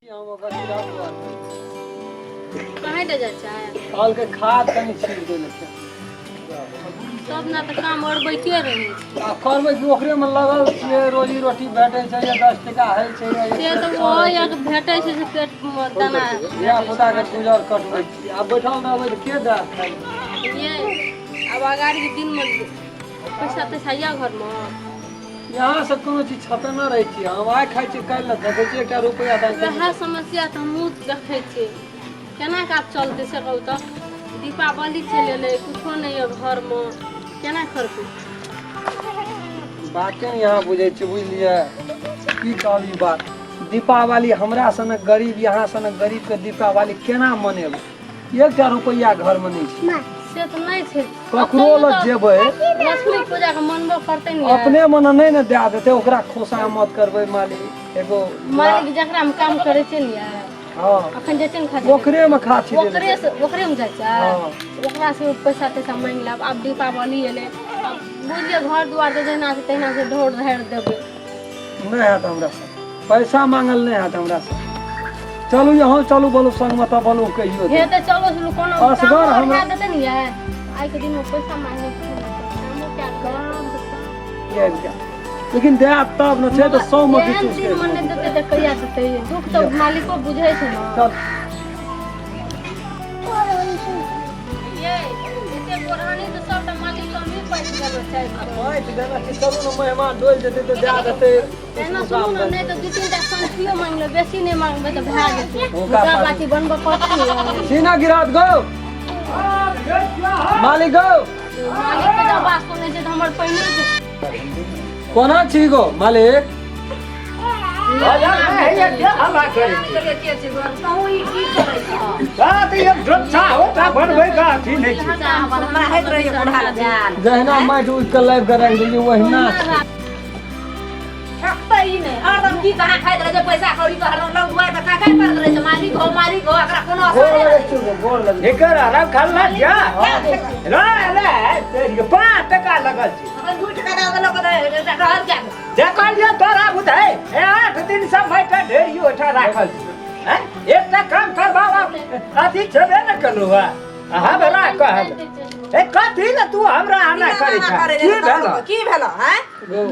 हम ओकर गिरह दुआर कहाँ दे जाइ छै? कहलकै खाद कनि छीट दै लए खेत। सब ना तऽ काम और बैठे रहै छै। आ करबै कि ओकरे मे लगल छियै, रोजी रोटी भेटै छै या 10 टका होइ छै या से तऽ 100 ओहो होइ छै। एक भेटै छै से पेट मे दाना। धिया पुता के गुजर कटबै छी। आब बैठल रहबै तऽ के देत खाइ लए? ये आब अगाड़ीके दिनमे पैसा तैसा यऽ घरमे? यहाँ से कोनो चीज छपेने रहै छियै हम। आइ खाइ छियै, काल्हि लए देखै छियै एकटा रुपैआ दान। वएह समस्या तऽ हमहूँ देखै छियै। केना कऽ आब चलतै से कहू तऽ? दीपावली चलि एलै, कुछो नहि यऽ घरमे, केना करबै? बाते नहि यहाँ बुझै छियै, बुझलियै की कहब ई बात? दीपावली हमरा सनक गरीब, यहाँ सनक गरीबके दीपावली केना मनेबै? एकटा रुपैआ घरमे नहि छै। से तऽ नहि छै। ककरो लग जेबै? लक्ष्मी पूजाके मनबऽ पड़तै ने। अपने मने नहि ने दए देतै ओकरा। खोसा मत करबै मालिक एगो। मालिक जकरामे काम करै छै ने यार, अखन जे छै ने खातिर ओकरेमे खा छी। ओकरे से, ओकरेमे जाइ छै। हँ। ओकरा से पैसा तैसा मांगि लेब। आब दीपावली एलै, आब बुझलियै, घर दुआर तऽ जहिना छै तहिना से ढोर ढारि देबै। नहि हैत हमरा से पैसा मांगल, नहि हैत हमरा से। चलू यहाँ चलू, बोलू संगमे तऽ बोलू कहियो। हे तऽ चलो चलू, कोनो असगर कामो हमरा- भए देतै ने यार। आइके दिनमे पैसा मांगे कामो कए कऽ आबि गेल, लेकिन देत तब ने। छै तऽ 100 मे एहन किछु दिन मने देतै तऽ कहिया देतै? दुख तऽ मालिको बुझै छै ने। चल। ये एते गोरहानी तऽ सबटा मालिक कमी पैस देना चाही। माटि देना छै, चलू ने, मेहमान डोलि जेतै तऽ दए देतै। एना सुनू ने, नहि तऽ दू तीन टा संठियो मांगि लेब, बेसी नहि मांगबै तऽ भए जेतै। हुनका हुनका बाती बनबऽ पड़तै ने। सीना गिरात गो मालिक गो। मालिक के जब बात सुनै छै तऽ हमर पहिने कोना छी गो मालिक? जहिना माटि उठि कऽ लाबि कऽ राखि देलियै, ओहिना छै। ठकतै ई नहि, हरदम की कहाँ खाइत रहै छै, पैसा कौड़ी के हरदम लग दुआरि पर खाइ पड़ैत रहै छै। मालिक हो, मालिक हो, एकरा कोनो गोर असरे लगै छी गो, गोर लगै छी। एकर आराम खाला जा रे रे, 5 टका लगल छै। अपन 2 टका दऽ देलक तऽ रहल क्या? देखलियो तोरा बुझै ए 8 दिन से माटि ढेरी ओठा राखल छै। हैं? एकटा काम करबावा अथी छेबे ने कलू हा, हमरा कहल ए कथी ने तू हमरा आना करै छ? की भेल? की भेल हैं? गो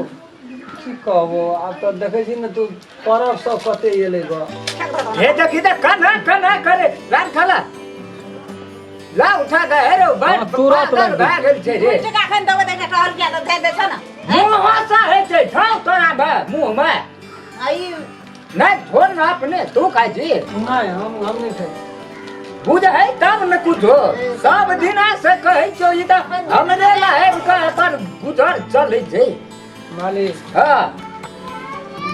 की कहबो, आब तऽ देखै छी ने तू, परब सब कते एलै गो। हे देखी तऽ कना कना करे राम खाला ला उठा के हे रे बैठ। हाँ, तुरंत पागल लागि भए गेल छै रे। 2 टका एखन देबै तऽ एकटा टहल किया तऽ ध्यान दै छौ ने? मुँह से होइ छै छौ तोरा भे मुँह मे। आ ई नहि छोड़ ने, अपने तू खाइ छी? नहि, हम नहि खाइ छी। बुझै तब ने कुछो। सब दिना से कहै छौ, ई तऽ हमरे लायब के पर गुजर चलै छै। मालिक। हँ।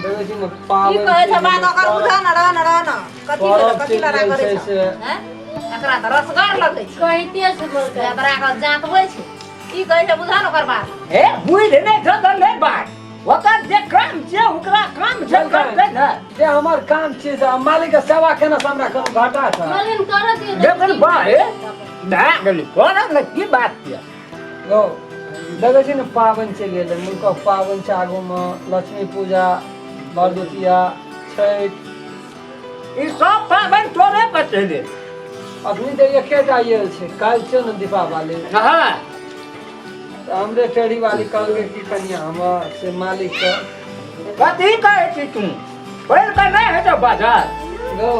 देखै छी ने की पाबनि कहै छै बात ओकर बुझा न रह न रह न, कथी भेल? परब कथी चलि लड़ाइ गेल करै छै छौ से। हैं? एकरा तऽ रसगर लगै छै। कहिते छै बोलकै। एकरा के जाँतबै छै, की कहै छै बुझा न ओकर बात। हे बुझि नहि छौ तऽ नहि बात, ओकर जे काम छै ओकरा काम छै, करतै ने। जे हमर काम छियै से मालिक के सेवा केना से हमरा कोनो घाटा छै? मालिक करऽ दियौ। लेकिन बा हे भए गेलै, करऽ ने, की बात छै? गौ देखै छी ने, पाबनि चलि एलै, मुल्कक पाबनि छै आगूमे, लक्ष्मी पूजा, भरदुतिया, छठि। ई सब पाबनि तोरे पर चलि। अखनी तऽ एकेटा आयल छै, काल्हि छै ने दीपावली। तऽ हमरे टेढ़ी वाली कहलकै कि कनिया हमर से मालिक के। कथी कहै छी तू? पढ़ि कऽ नहि हेतौ बाजार। गौ।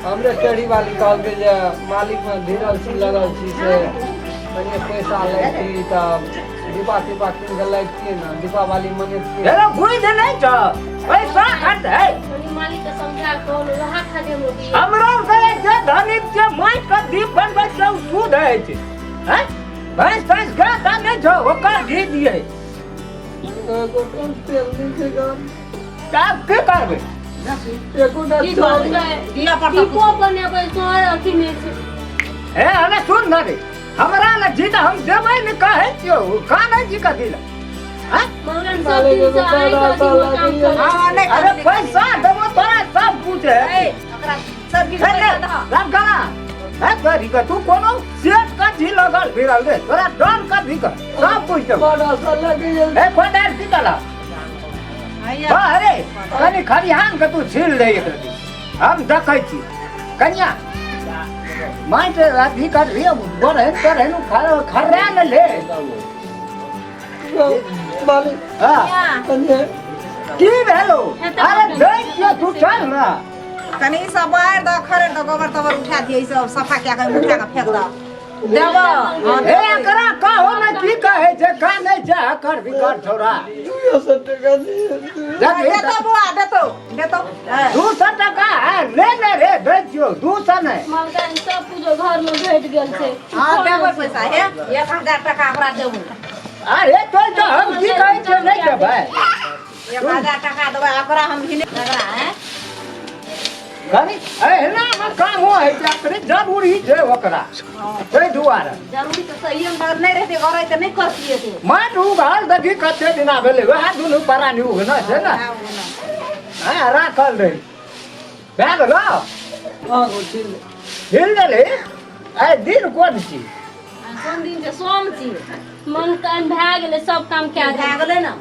हमरे टेढ़ी वाली कहलकै जे मालिक मे भिड़ल छी, लगल छी, से कनि पैसा लगती तऽ दीपा तीपा कीन कऽ लगतियै ने, दीपावली मनेतियै। हेरो बुझि नहि छौ, पैसा खर्च है। कनि मालिक के समझा कहू, वएह खातिर हम रोकिए। हमरो से जे धनिक जे माटि के दीप बनबै छै ओ शुद्ध होइ छै। हैं भैंस तैंस गाय तऽ नहि छौ, ओकर घी दियै। एगो तेल नहि छै घर। तब की करबै? एकोटा की चाउर। कहलकै? दिअ पड़तौ। दीपो बनेबै तोहर अथी नहि छै। हे हमे सुन न रे, हमरा लग जी तऽ हम देबै ने, कहै छियौ, कानै छी कथी लए? हैं? मगन सब दिन से आइ के अथी मे काम करै छै। हँ, नहि अरे करै। पैसा देबो तोरा, सब कुछ है। ओकरा सब किछु पैसा दह। राम गाना है करी के तू कोनो सेठ कथी लगल भिड़ल रे, तोरा डर कथी के? सब कुछ देबो। बड़ आशा लगैए। हे खोदार की कला? अरे कनि खरिहान के तू छील दे एक रति, हम देखै छी। कनिया माटि अथी कर लियो, बढ़ैन तढ़ैन खर्रा ने ले। मालिक हाँ कनिए की भेलो? अरे दै छियो, तू चल ना। कनि ई सब बाहर दऽ, खरेड़ दऽ, गोबर तोबर उठा दियै, ई सब सफा कए कऽ उठा कऽ फेंक दऽ देबो। हँ, हे देबै। एकरा कहो ने की कहै छै, का नहि छै, कर भी कर छोरा। 200 टका दिए। देखी देतौ बौआ, देतौ देतौ। हँ। 200 टका है, ले ले रे, दै छियो 200 नहि। मलकाइन सब पूजो घर में भेट गेल छै। हँ, देबै पैसा। हे, 1000 टका ओकरा देबै। अरे तो तो हम की कहै छियो, नहि देबै? 1000 टका देबै ओकरा हम भी ओकरा। हैं कनि एहना मे काम होइ छै, अपने जरूरी छै ओकरा, ताहि दुआरे। जरूरी तऽ सही मे नहि रहतै घर तऽ नहि करतियै से। माटि उघल देखी कते दिना भेलै, वएह दुनू प्राणी उघना छै ने। हँ, राखल रही भए गेलो। हँ गो, छील दे। हिल देली। आइ दिन कोन छी? कोन दिन छै? सोम छी। मनकाइन भए गेलै, सब काम कए भए गेलै ने।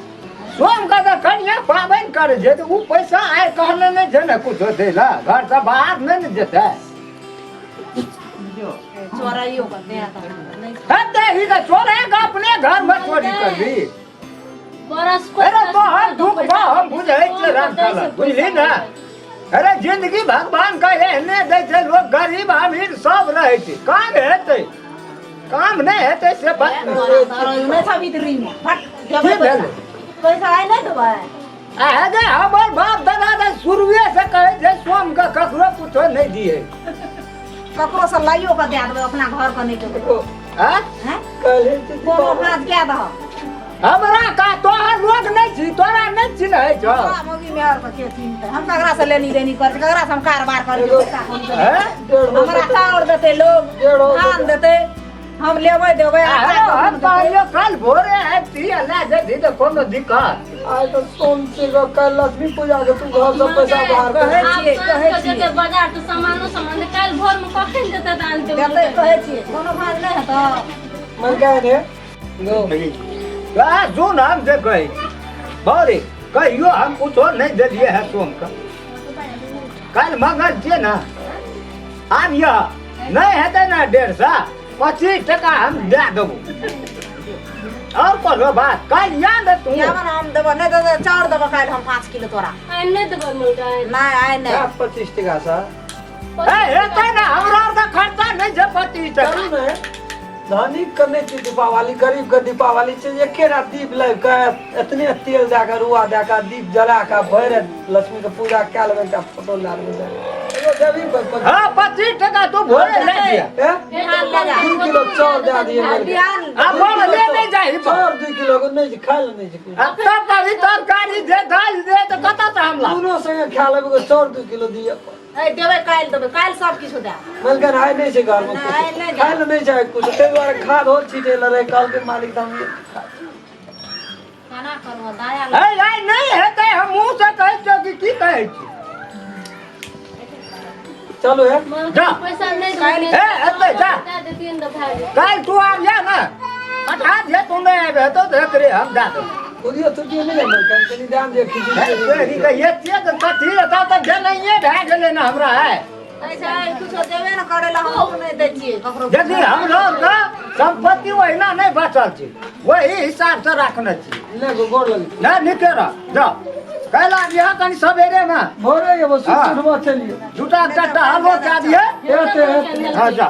सोम के तऽ कनिया पाबनि करै छै, तऽ ओ पैसा आइ कहने नहि छै ने कुछो दै लए, घरसँ बाहर नहि ने जेतै। चोराइयो के दे तऽ नहि। हेतै ही तऽ चोरे के अपने घरमे चोरी करबी। बरस। अरे तोहर दुख बा हम बुझै छियै रामचलन, बुझली ने? अरे जिंदगी भगवान के एहने दै छै, लोग गरीब अमीर सब रहै छै। काम हेतै, काम नहि हेतै से बात नहि। नहि सावित्री मे फट देबै। की पैसा भेलै? पैसा आइ नहि देबै। आ गे हमर बाप दादा तऽ शुरुए से कहै छै सोम के ककरो कुछो नहि दिए। ककरो से लाइयो के दए देबै, अपना घर के नहि देबै। आँ? हैं? काल्हि छै कोनो दीपावली। काज कए दहक। हमरा का तोहर लोग नहि छी, तोरा नहि चिन्है छौ। हमरा मौगी मेहर के के चिन्हतै? हम ककरा से लेनी देनी करै छी? ककरा से हम कारबार करै छी? पैसा कौड़ी के? हैं? हमरा चाउर देतै लोग, 150। धान देतै, हम लेबै देबै। अरे हम कहलियो कल भोरे आबती आ लए जेती तऽ कोनो दिक्कत? आइ तऽ सोम छै गो, काल्हि लक्ष्मी पूजा के तू घर से पैसा बाहर कर। कहै आब छियै, साँझ कहै के छियै। जेतै बाजार तऽ सामानो सामान काल्हि भोर में कखन जेतै तऽ आनतै? देतै, कहै छियै, कोनो भाज नहि हेतौ। मलकाइन हे गो। आ सुन, हम जे कहै छी बौरी, कहियो हम कुछो नहि देलियै है सोम के। काल्हि मंगल छियै ने, आब यह नहि हेतै ने 150, 25 टका हम दए देबो, आओर कोनो बात? काल्हि या ने तू। यावन हम देबो, नहि देबो चाउर देबो काल्हि हम 5 किलो तोरा। आइ नहि देबै मलकाइन? नहि, आइ नहि। 25 टका से ए हेतै ने, हमरा आर के खर्चा नहि छै 25 टका। चलू ने, धनिक के नहि छै दीपावली, गरीब के दीपावली छै। एके टा दीप लाबि कऽ, एतने तेल दए कऽ, रुआ दए कऽ, दीप जला कऽ भरि लक्ष्मी के पूजा कए लेबै, एकटा फोटो लए लेबै। एगो देबही हँ, 25 टका तू भोरे लए दिया। ए? बिहान लए जा। 2 किलो चाउर दए दियै मेरे। बिहान। आ बोल ले नहि जाही। चाउर 2 किलो के नहि छै, खाय लए नहि छै कुछ। आ तब कभी तरकारी दे, दालि दे तऽ कतऽ से हम लाब? दुनू संगे खा लेबै, एगो चाउर 2 किलो दिअ। ए देबै, काल्हि देबै, काल्हि सब किछु देब। मलकन आइ नहि छै घरमे नहि, आइ कुछ नहि। खाय लए नहि छै कुछ, ताहि दुआरे खाद हो छिटै लए रहै, कहलकै मालिक तऽ हम केना करबो दया? है आइ नहि हेतै, हम मुँह से कहै छियौ कि की कहै छी। चलू हे। जा। पैसा नहि देबै? ए, एतै जा। दए देतियै तऽ भए जेतै। काल्हि तू आब जा ने, पठा दिहे, तू नहि आबि हेतौ तऽ एकरे हम दए देबौ। उदियो तुदियो नहि मलकन, कनि ध्यान दियौ खिचड़ी। है, तोहरी के एते तऽ कथी रहतौ तऽ देनैये भए गेलै ने हमरा है। पैसा कुछो देबे ने करै ला, हम नहि दै छियै ककरो। यदि हम लोग के संपत्ति ओहिना नहि बचल छै, वही हिसाब से राखने छी। नहि गो, गोर लगै। नहि, नीके रह, जाओ, काल्हि आबिहे कनि सवेरे मे। भोरे एबो, सुति हाँ। उठबो चलियो। दूटा चारिटा हलवो कए दिहे। हेतै हेतै। हाँ, जा।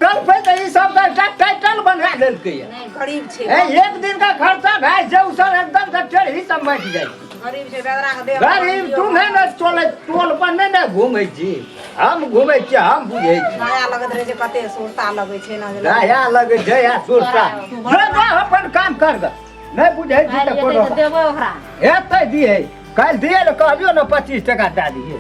कल पे तऽ ई सब तऽ एकटा टाइटल बना देलकै ये। नहि, गरीब छै। ए, एक दिन का खर्चा भए छै, ओ सब एकदम से टेढ़ी सब मटि जाइ छै। गरीब छै, बेदरा के देह। गरीब तू नहि ने चलै, टोल पर नहि ने घूमै छी, हम घूमै छी, हम बुझै छी। दया लगैत रहै छै, कते सुरता लगै छै ने जे। दया लगै छै आ सुरता। जो जो, अपन काम कर ग, नहि बुझै छी तऽ काल्हि कोनो जेतै तऽ देबै ओकरा। हेतै दिहे, काल्हि दिहे ने, कहलियौ ने 25 टका दए दिहे।